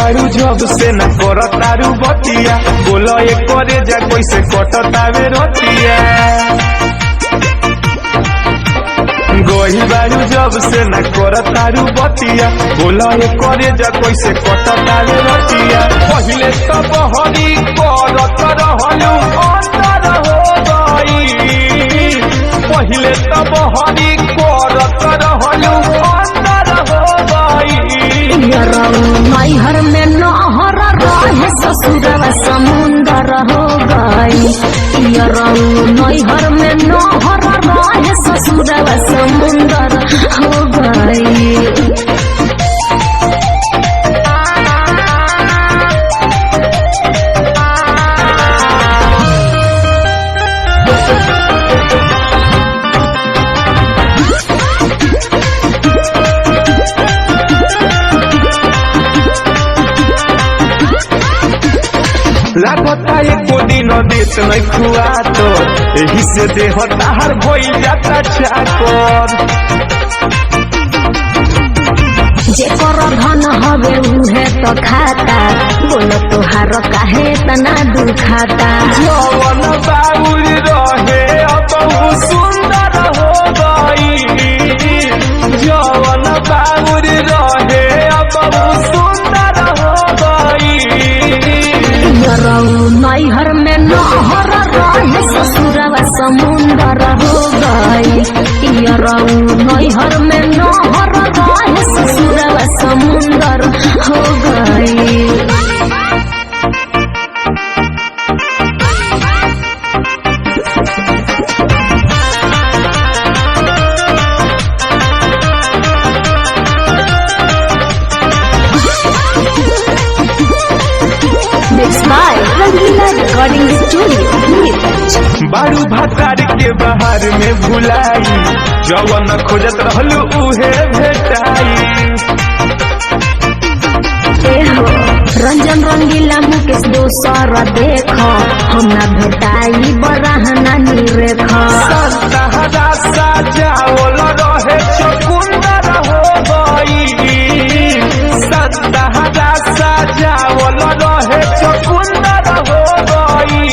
बारू जब से न कर तारू बतिया, बोलो ये करे जा कैसे कटतावे रतिया। गोही बारू जब से न कर तारू बतिया, बोलो ये करे जा कैसे कटतावे रतिया। पहिले तो बहरी करत रहलू अंदर हो गई, पहिले तो बहरी करत रहलू अंदर हो गई। नैहर में नहर रहे ससुरवा समुंदर हो गई। नैहर में नहर रहे ससुरवा समुंदर हो गई। लागता एको दिन देश नहीं खुआ तो एही से देह ताहर भइल जाता चाकर। जेकर धन हवे उहे तो खाता, बोल तोहार काहे तना दुखाता। जवन बाउर रहे अब उ सुंदर हो गई, जवन बाउर रहे अब उ सुंदर हो गई। नैहर में नहर रहे ससुरवा समुंदर हो गई। नैहर में नहर रहे ससुरवा समुंदर हो गई। Mixed by Rangila Recording Studio, Neeraj. बारू भातार के बाहर में भुलाई, जवन खोजत रहलू उहे भेटाई। ए हो रंजन रंगीला मुकेश दोसर देख, हम ना भेटाई बराहना निरेख। सहारा साजावल रहे चकुंदर हो गई, सहारा साजावल रहे चकुंदर हो गई।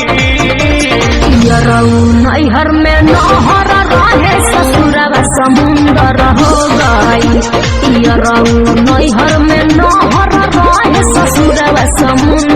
नैहर में नहर रहे ससुरवा समुंदर हो गई। नैहर में नहर रहे ससुरवा समुंदर